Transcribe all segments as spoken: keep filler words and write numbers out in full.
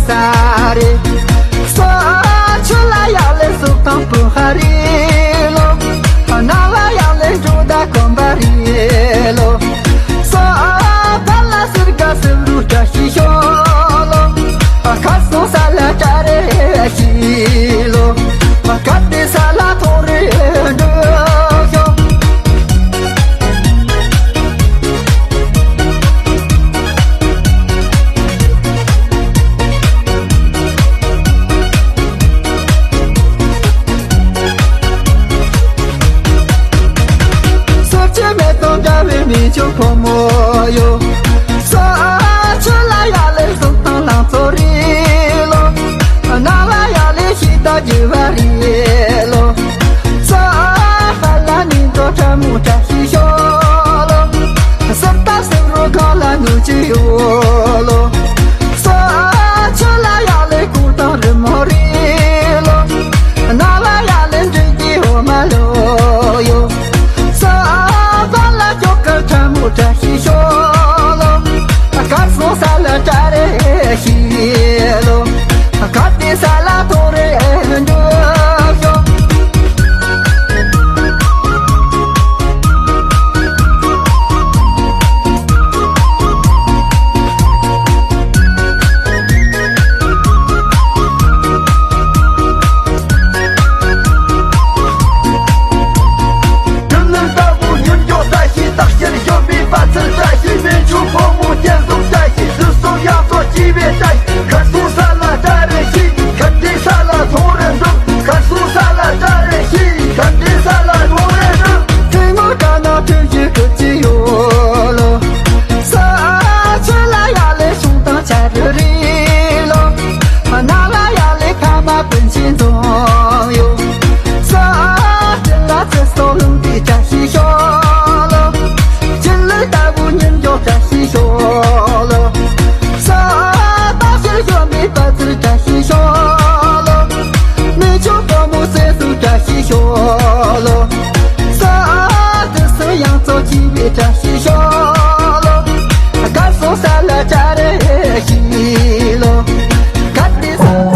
ས་རེད། སོ་ཆུ་ལ་ཡག་ལས་སུ་དང་པོ་ཧ་རེ་ལོ། ན་ལ་ཡག་ལས་འགྲོ་ད་གོམ་པ་རེ་ལོ། སོ་ཕ་ལ་སིར་ག་སིར་རུ་བཀྲ་ཤིས་ཤོག་ལོ། ཁ་སོང་ས་ལ་བཀྲ་རེ་ཤིས་ལོ། ཁ་དེ་ས་ལ་ཐོ་རེ་འགྲོ་ཤོག་སོ་ཆུ་མེ་ཏོག་འདྲ་བའི་མི་ཆུང་ཕོ་མོ་ཡོ། སོ་ཆུ་ལ་ཡག་ལས་གཟུགས་དང་ལང་ཚོ་རེ་ལོ། ན་ལ་ཡག་ལས་ཤི་ད་རྒྱུ་བ་རེ་ལོ། སོ་ཧ་ལ་ནི་ཏོ་ཁྲ་མོ་ཁྲ་ཤི་ཤོ་ལོ། སོ་ད་སོ་རོ་ག་ལ་ནུ་ཅི་ཡོ་ལོ། སོ་ཆུ་ལ་ཡག་ལས་ཀུ་དང་རི་མོ་རེ་ལོ། ན་ལ་ཡག་ལས་འདྲི་གི་འོ་མ་ལོ་ཡོ། སོ་བ་ལ་ཅོ་ཀ་ཁྲ་མོ་ཁྲ་ཤི་ཤོ་ལོ། ཁ་སོང་ས་ལ་བཀྲ་རེ་ཤིས་ལོ། ཁ་དེ་ས་ལ་ཐོ་རེ་འགྲོ་ཤོག་ལྟ་བུ་ཉིན་འཇོག་ལྟ་ཞིག་བརྟག་ཕྱིར་བཞོན་པའི་པ་ཚིལ་བཀྲ་ཤིས་སྨན་ཆུ་ཕོ་མོ་སྐྱེ་གཟུགས་བཀྲ་ཤིས་དུས་གསུམ་ཡག་ཐོག་སྐྱིད་པའི་བཀྲ་ཤིས་ཁ་སོང་ས་ལ་བཀྲ་རེ་ཤིས་ཁ་དེ་ས་ལ་ཐོ་རེ་འགྲོ། ཁ་སོང་ས་ལ་བཀྲ་རེ་ཤིས་ཁ་དེ་ས་ལ་ཐོ་རེ་འགྲོ། ཐུན་མོང་བཀྲ་ན་ཐུན་བཞི་ཀུན་གྱི་ཡོད་ལོ། ས་ཆུ་ལ་ཡག་ལས་ཤུང་དང་ཆ་རུ་རི་ལོ། ན་ལ་ཡག་ལས་ཁ་མ་པིན་ཆེན་འཛོམས་ཡོད། ས་ཆུ་ལ་ཚེ་སྲོག་ལུང་དེ་བཀྲ་ཤིས་ཤོག་ལོ། ཆུ་ལུད་ལྟ་བུ་ཉིན་འཇོག་བཀྲ་ཤིས་ཤོག་ལོ། ས་བརྟག་ཕྱིར་བཞོན་པའི་པ་ཚིལ་བཀྲ་ཤིས་ཤོག་ལོ། མི་ཆུང་ཕོ་མོ་སེམས་སུ་བཀྲ་ཤིས་ཤོག་ལོ། ས་དུས་སུ་ཡང་ཚོ་གཅིག་པའི་བཀྲ་ཤིས་ཤོག་ལོ། ཁ་སོང་ས་ལ་བཀྲ་རེ་ཤིས་ལོ། ཁ་དེ་ས།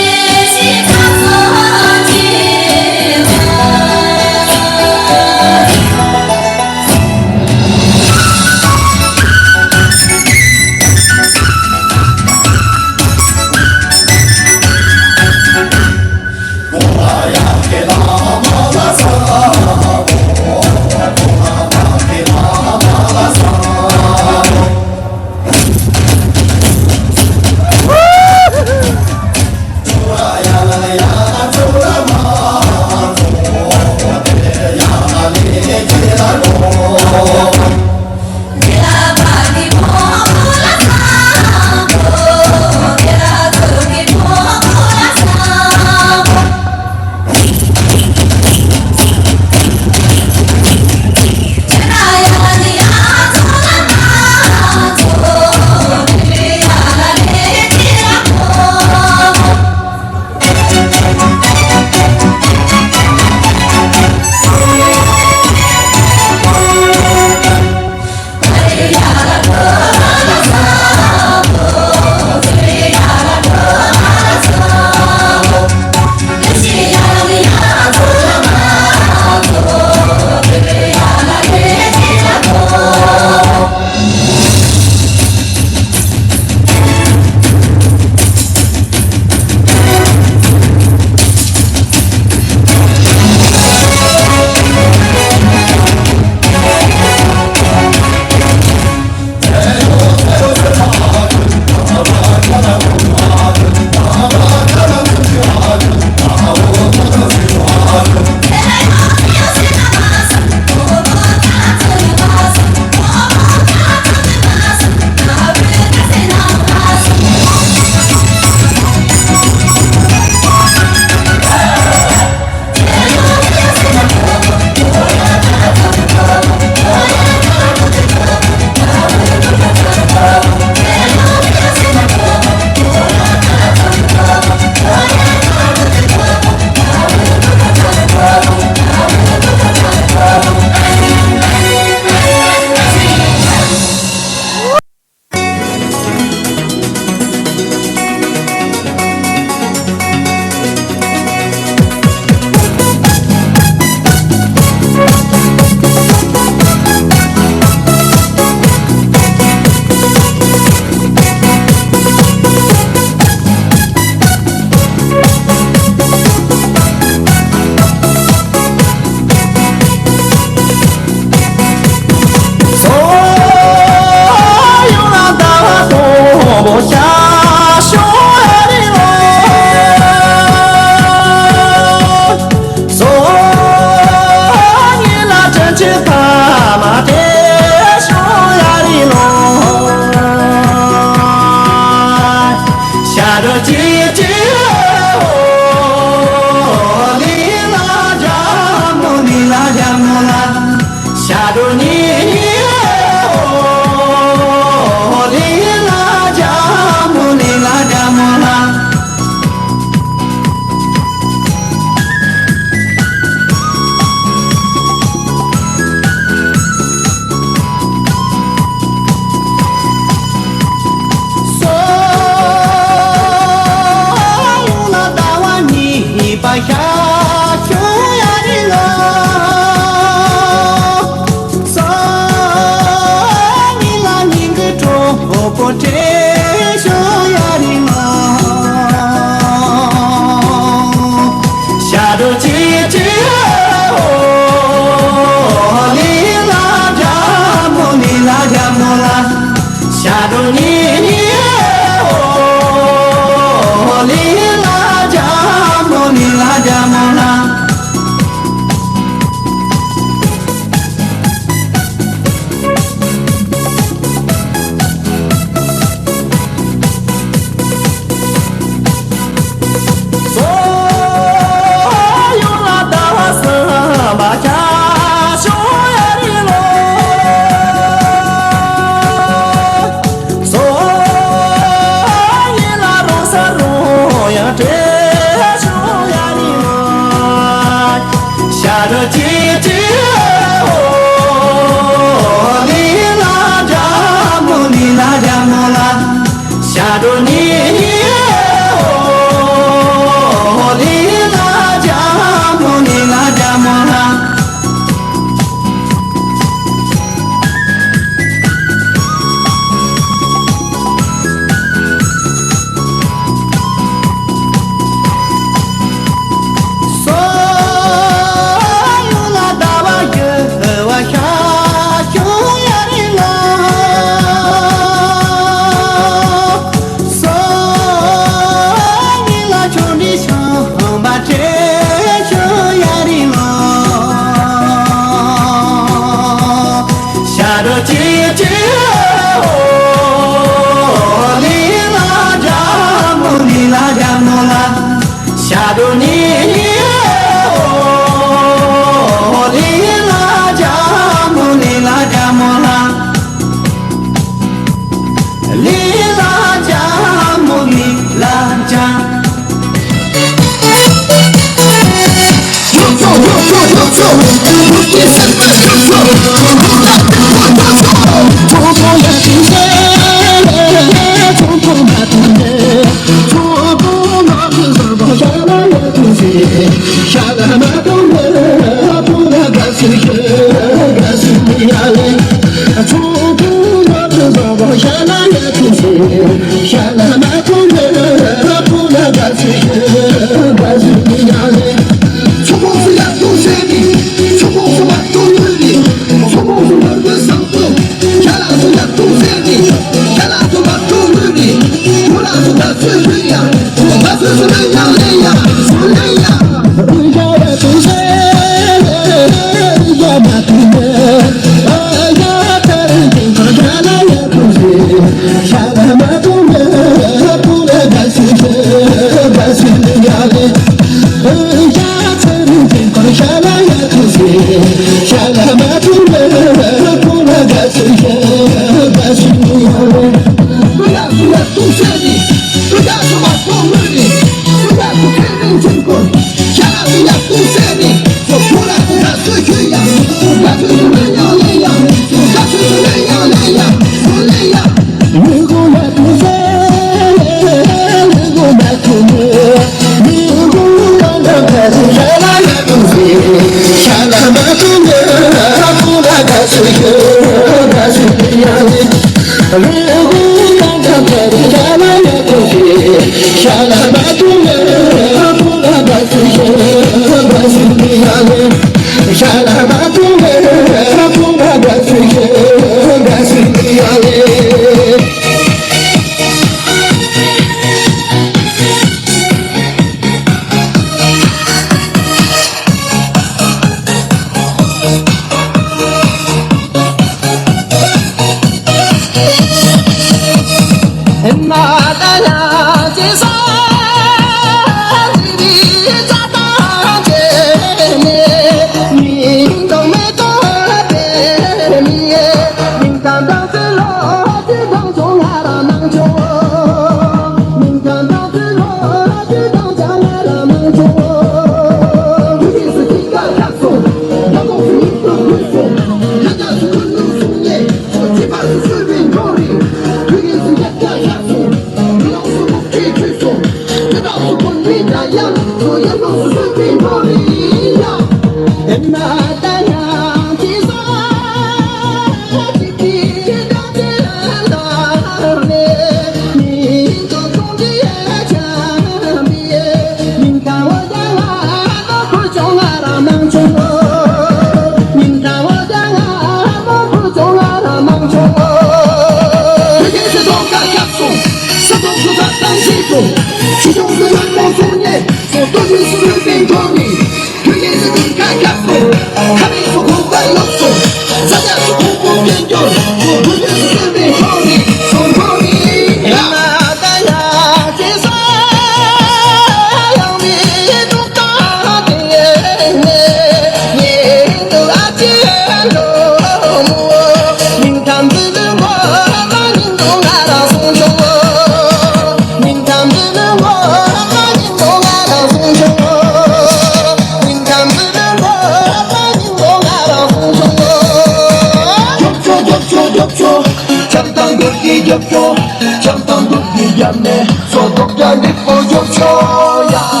རྒྱབ་ཆོག་རྒྱབ་ཆོག་རྒྱབ་ཆོག་ཆབ་དང་རྡོ་རྗེ་རྒྱབ་ཆོག་ཆབ་དང་རྡོ་རྗེ་རྒྱབ་ནས་སོ་ཐོག་རྒྱ་འགྲིག་པོ་རྒྱབ་ཆོག་ཡ།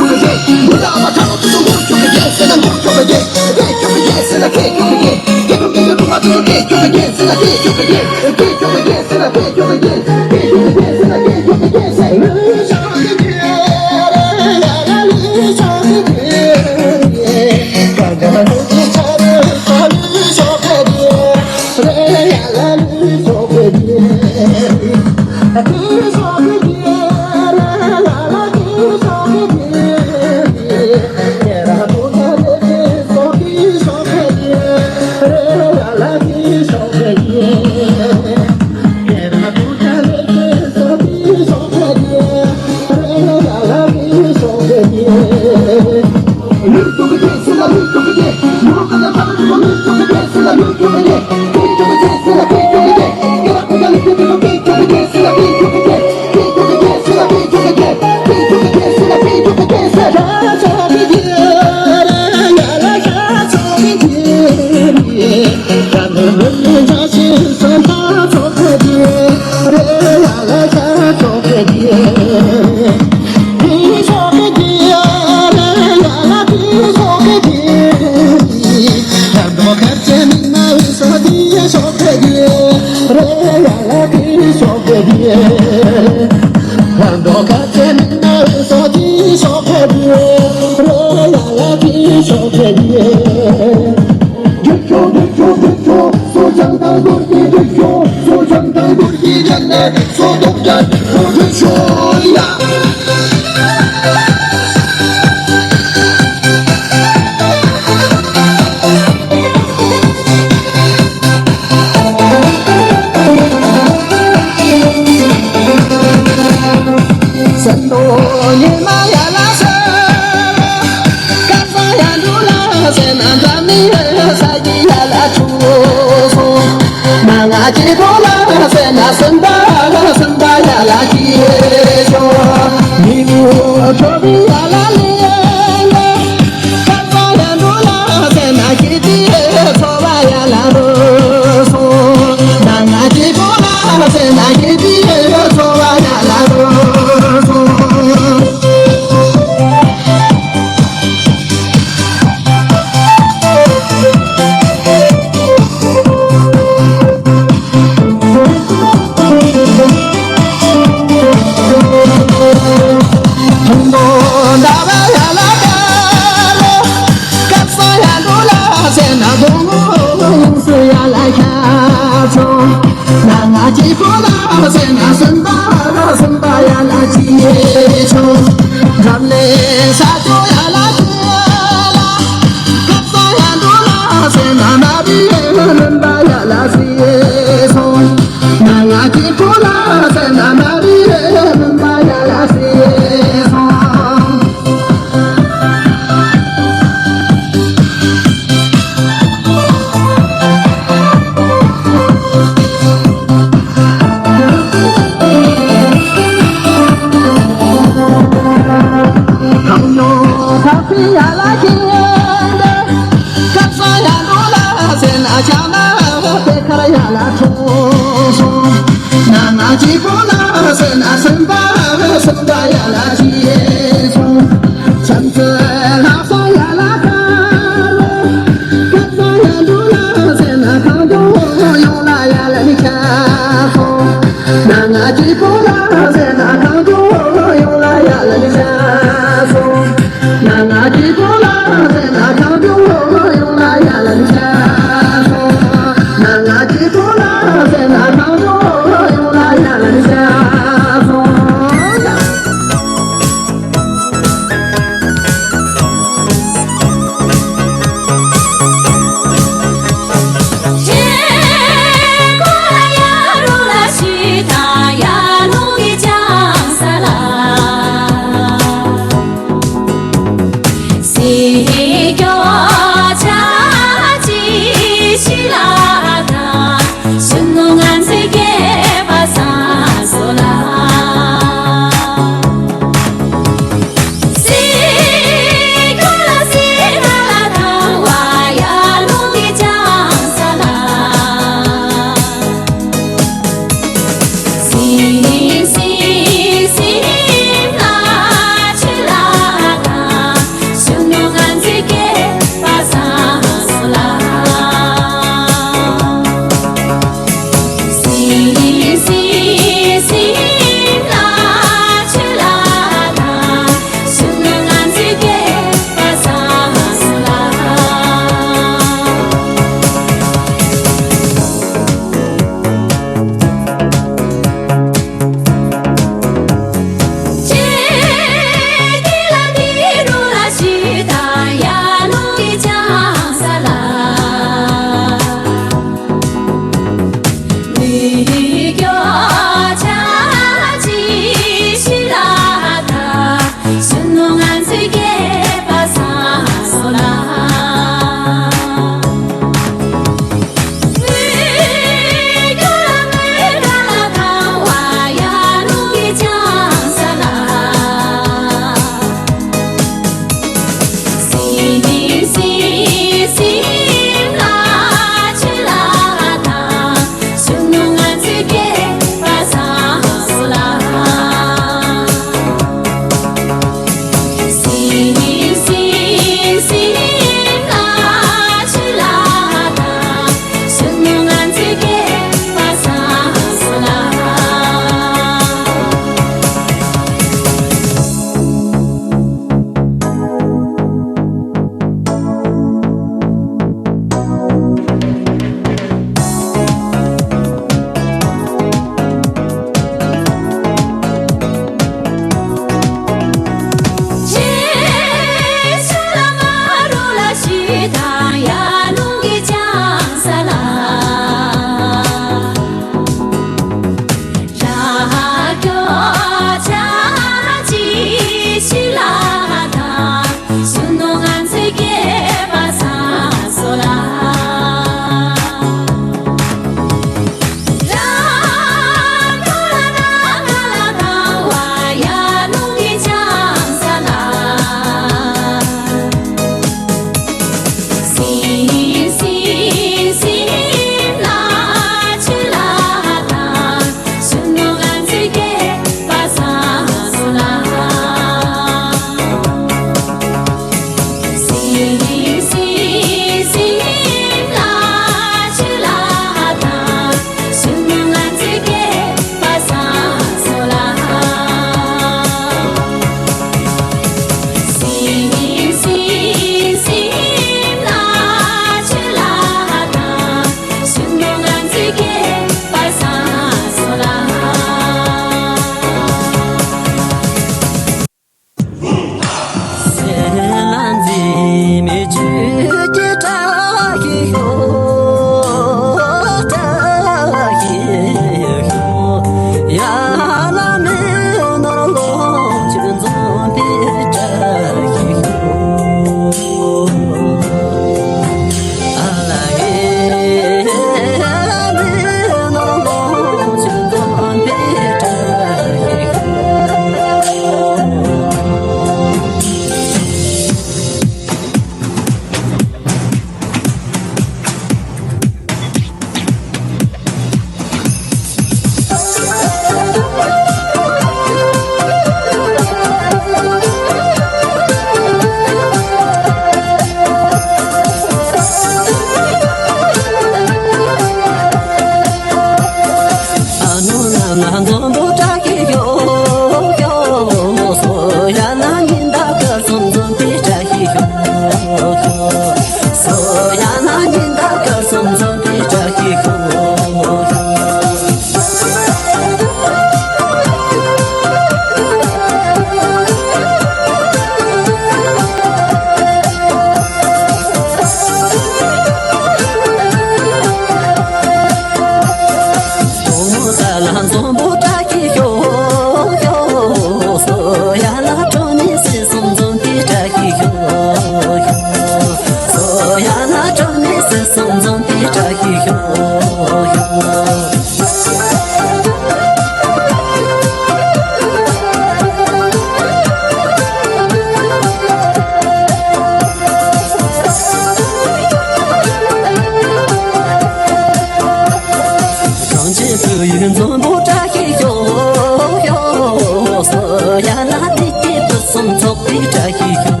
ཚོགས་པའི་བཀྲ་ཤིས་ཤོག་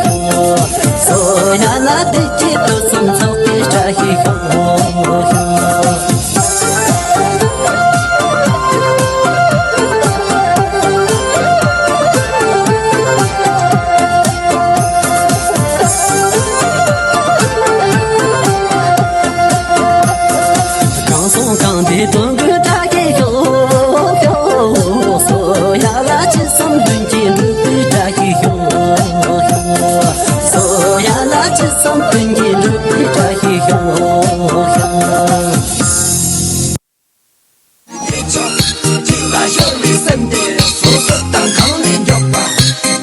ཤོག། སོ་ཡ་ལ་བདེ་སྐྱིད་དུས་གསུམ་ཚོགས་པའི་བཀྲ་ཤིས་ཤོག་ཤོག། གང་སོང་གང་བདེ་དོན་ཀུན་བཀྲ་ཤིས་ཤོག་ཤོག། སོ་ཡ་ལ་ཅི་བསམ་ལྷུན་གྱིས་འགྲུབ་པའི་བཀྲ་ཤིས་ཤོག་ཤོག། སོ་ཡ་ལ་ཅི་བསམ་ལྷུན་གྱིས་འགྲུབ་པའི་བཀྲ་ཤིས་ཤོག་ཤོག། ཅིག་ལ་ཤོར་བའི་སེམས་དེ་སོ་སོ་དང་གང་ནས་མགྱོགས་པ།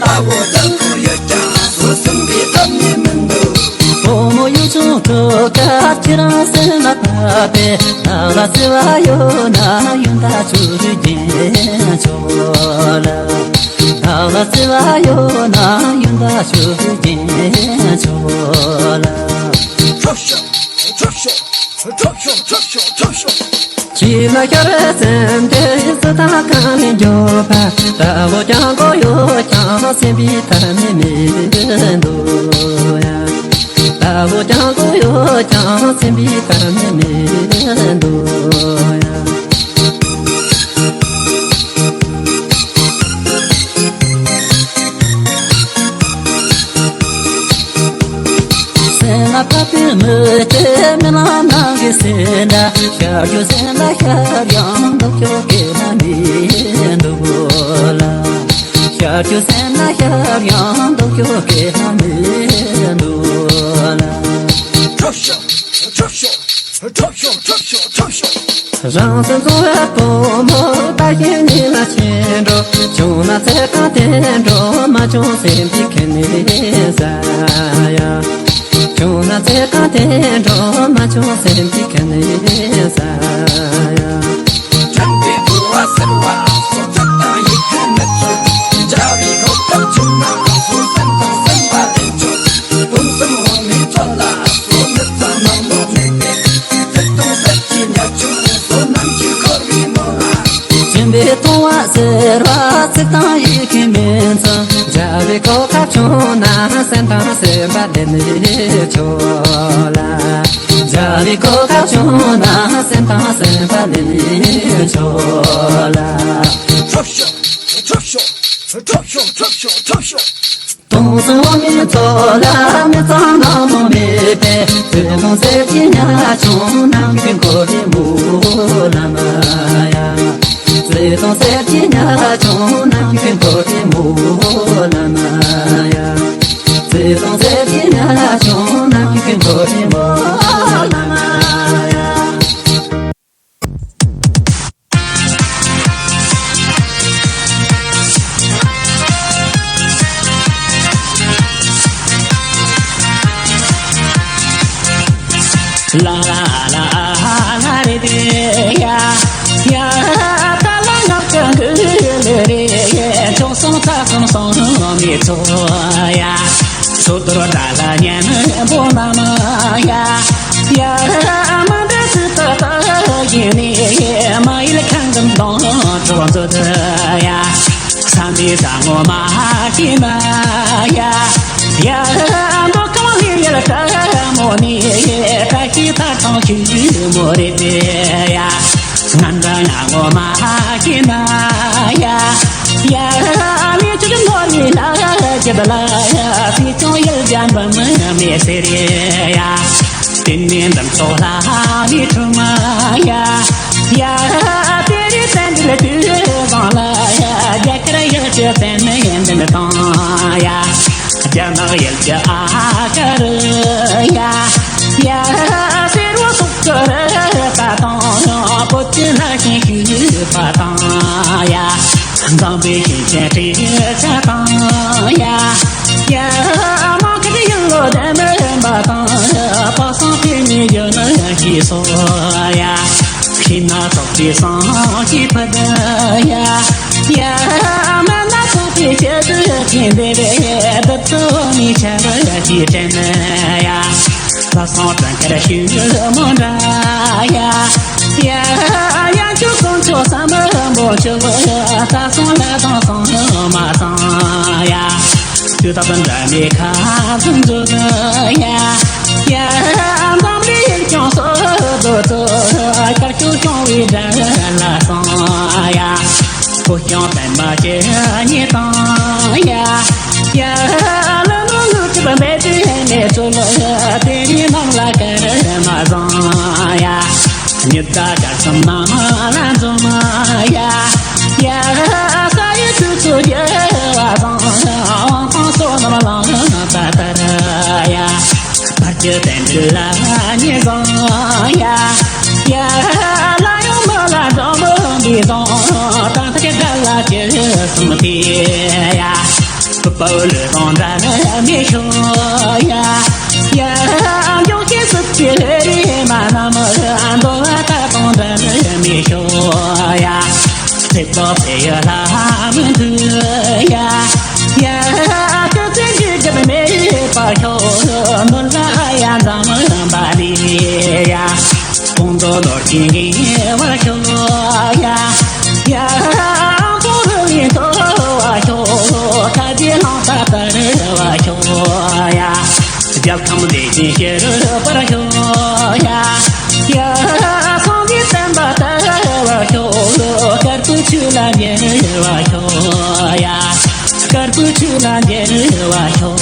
ལྟ་བུ་ལྟ་བུ་ཡོད་ཀྱང་སོ་སེམས་པའི་ཐབས་ནི་མི་འདུག་བུ་མོ་ཡུལ་ལྗོངས་སྤྲོ་དཀར་ཁྱེད་རང་སེམས་ལ་བབས་པས། བདག་ལ་བརྩེ་བ་ཡོད་ན་ཡོན་བདག་ཆོས་རྒྱན་མཆོག་ལ། བདག་ལ་བརྩེ་བ་ཡོད་ན་ཡོན་བདག་ཆོས་རྒྱན་མཆོག་ལ། ཁྲོ་ཤོག་ཁྲོ་ཤོག་ཁྲོ་ཤོག་ཁྲོ་ཤོག་ཁྲོ་ཤོག་ཁྲོ་ཤོག་ཁྱེད་ལ་ཤར་ཙམ་དེ་སུ་དང་གང་ལས་མགྱོགས་པ། ལྟ་བུ་ཀྱང་གོ་ཡོད་ཀྱང་སེམས་པའི་ཐབས་ནི་མི་འདུག་ཡ། ལྟ་བུ་ཀྱང་གོ་ཡོད་ཀྱང་སེམས་པའི་ཐབས་ནི་མི་འདུག་ཡ། སེམས་ལ་བབས་པའི་མི་དེ་མི་ལ་ནང་གི་སེམས་ལ་ཤར་རྒྱུ་སེམས་ལ་ཤར་ཡང་འདུག་རྒྱུ་གེ་ལ་མི་འདུག་ལ། ཤར་རྒྱུ་སེམས་ལ་ཤར་ཡང་འདུག་རྒྱུ་གེ་ལ་མི་འདུག་ལ། ཁྲོ་ཤོག་ཁྲོ་ཤོག་ཁྲོ་ཤོག་ཁྲོ་ཤོག་ཁྲོ་ཤོག་རང་སེམས་བཟུང་བའི་བུ་མོ་ད་གིན་ཉིད་ལ་ཆེན་འགྲོ། བྱུང་ན་ཚེ་གང་བརྟན་འགྲོ། མ་བྱུང་སེམས་ཀྱི་ཁེ་ནི་ས་ཡ། བྱུང་ན་ཚེ་གང་བརྟན་འགྲོ། མ་བྱུང་སེམས་ཀྱི་ཁེ་ནི་ས་ཡ། དྲན་པའི་དུ་བ་ཟེར་བ་སོ་ཚོད་དང་ཡིད་ཁུལ་མི་ཚོད། འཇའ་བའི་གོ་སྐབས་བྱུང་ན་སོ་སེམས་དང་སེམས་པ་ལེན་ཆོག་སྟོང་གསུམ་འོ་མའི་ཚོད་ལ་སོ་མི་ཚང་ནང་མོ་མེད་པས། ཚིག་དང་གསེར་གྱི་ཉ་ཆུང་སོ་ནམ་གྱི་འཁོར་བའི་ནོར་ལ། སྦྱིན་པའི་གཏོང་བ་ཟེར་བ་ཚིག་དང་ཡི་གེ་མིན་ཙང་། འཇའ་བའི་གོ་སྐབས་བྱུང་ན་སེམས་དང་སེམས་པ་ལེན་ཆོག་ལ། འཇའ་བའི་གོ་སྐབས་བྱུང་ན་སེམས་དང་སེམས་པ་ལེན་ཆོག་ལ། ཁྲོ་ཤོག་ཁྲོ་ཤོག་ཁྲོ་ཤོག་ཁྲོ་ཤོག་ཁྲོ་ཤོག་སྟོང་གསུམ་འོ་མའི་ཚོད་ལ་མི་ཚང་ནང་མོ་མེད་པས། ཚེ་དང་གསེར་གྱི་ཉ་ཆུང་ནམ་མཁའི་འཁོར་བའི་མུ་ལ་མ་ཡ། ཚེ་དང་གསེར་གྱི་ཉ་ཆུང་ནམ་མཁའི་འཁོར་བའི་མུ་ལ་མ་ཡ། ཚེ་དང་གསེར་གྱི་ཉ་ཆུང་ནམ་མཁའི་འཁོར་བའི་མུ་ལ་མ་ཡ། ལ་ལ་ལ་ལ་རེ་དེ་ཡ། ཡ་ད་ལ་ངག་གི་འགུལ་རེ། ཁྱོད་སོང་ད་ཙམ་སོང་མི་ཚོ་ཡ། སོ་དོར་ད་ལ་ཉན་པོ་ན་མ་ཡ། ཡ་མ་འདྲ་སི་ད་ད་ཡིན་ནི་མ་ཡིལ་ཁང་གི་མདོང་གྲོགས་མཛོད་ཡ། ས་མི་ཟ་ངོ་མ་ཤི་ན་ཡ། ཡ་མ་གང་ལི་ཡལ་ད་མོ་ནི་ད་ཤི་ད་གང་ཤི་མོ་རེད་ཡ། ང་འདྲ་ང་ངོ་མ་ཤི་ན་ཡ། ཡ་མི་ཚུགས་ནོར་ནི་ལ་ཇི་ད་ལ་ཡ། སི་ཅོང་ཡལ་ཇམ་བ་མི་མི་སེ་རེ་ཡ། དེ་ནས་འདམ་ཚོགས་ལ་མི་ཁྲོ་མ་ཡ། ཡ་དེ་རི་སན་དི་ལ་དུ་གང་ལ་ཡ། རྒྱ་གར་ཡ་ཅི་སན་ཡན་དན་དང་ཡ། རྒྱ་ནག་ཡལ་གྱི་ཨ་ཀ་རུ་ཡ། ཡ་སེ་རུ་སུ་ཀ་རུ་པ་དང་། པོ་ཅི་ན་ཤིང་ཤིང་པ་དང་ཡ། འཛམ་བུའི་ཤིང་ཆེན་ཏྲི་ཆ་དང་ཡ། ཡ་མ་ཁ་ཡུལ་ལོ་དེ་མེ་པ་དང་། པ་སང་ཏི་མི་ཡོད་ན་ཤི་སོ་ཡ། ཤི་ན་ཐོག་ཏི་སང་ཤི་ཕ་ད་ཡ། ཡ་མ་ན་ཐོག་ཏི་ཆེ་དུ་ཤི་འདེ་བེ་ད་ཏོ་མི་ཆ་ར་ཤི་ཏེ་ན་ཡ། ལ་སང་ཙང་ཁ་ར་ཤི་མོ་འདྲ་ཡ། ཡ་ཡ་ཅུ་ཀོང་ཅོ་ས་མ་ ལོ་ཆུ་བོ་ས་སོང་ལ་དང་སོང་མ་སོང་ཡ། དུས་རྟག་ཏུ་འདྲ་མེད་ཁ་འཛུམ་འཛུམ་ཡ། ཡ། འཛམ་གླིང་ཡུལ་ལྗོངས་སུ་རྡོ་རྡོ་དཀར་ཕྱོགས་སྐྱོང་བའི་དགྲ་ལ་སོང་ཡ། བོད་སྐྱོང་བསྟན་པ་ཇི་སྙེད་དང་ཡ། ཡ། ལ་ལུ་ལུ་གྲིབ་མེད་དུས་མེད་ཚུལ་དེ་རིང་ནང་ལ་སྐར་མ་བཟང་ཡ། ཉི་ཟླ་སྐར་གསུམ་ནང་ལ་འཛོམས་ཡ། ཡ། ས་ཡི་དུས་སུ་རྒྱལ་བ་དང་དབང་ཐང་བསོད་ནམས་ལང་ཚ་ལྟར་ཡ། བར་གྱི་བསྟན་འགྲོ་ལ་ཉེ་བཟང་ཡ། ཡ། ལ་ཡང་མི་ལ་འགྲོ་མི་འདི་དང་དང་ཐག་གི་དགྲ་ལ་ཇི་སྲུང་དེ་ཡ། བུ་པའོ་ལུས་དང་འདྲ་མི་ཤོ་ཡ། ཡ། མགྱོགས་ཤིང་སྲིད་ཀྱི་རི་མ་ན་མི་འགྲོ་བ་ད་དང་འདྲ་མི་ཤོ་ཡ། ཚེ་ཐོག་པའི་ཡ་ལ་མི་འདུ་ཡ། ཡ། སྐུ་ཚེ་འཇིག་རྒྱབ་མེད་པར་ཤོག་ནོར་ལ་ཡ་འཛམ་པ་ལི་ཡ། ཀོང་རྡོ་ནོར་གྱི་ངེས་པར་ཤོག་ཡ། ཡ། ཀོང་རུ་ཡིན་ཐོ་བ་ཤོག་ཁ་རྗེ་ལང་ས་ལྟར་བ་ཤོག་ཡ། རྒྱལ་ཁམས་བདེ་ཞིང་ཞི་རུ་བར་ཤོག་ཡ། ཡ། སངས་རྒྱས་བསྟན་པ་དར་བར་ཤོག་དཀར་པོའི་ཆོས་ལ་འགྱུར་བ་ཤོག་ཡ། དཀར་པོའི་ཆོས་ལ་འགྱུར་བ་ཤོག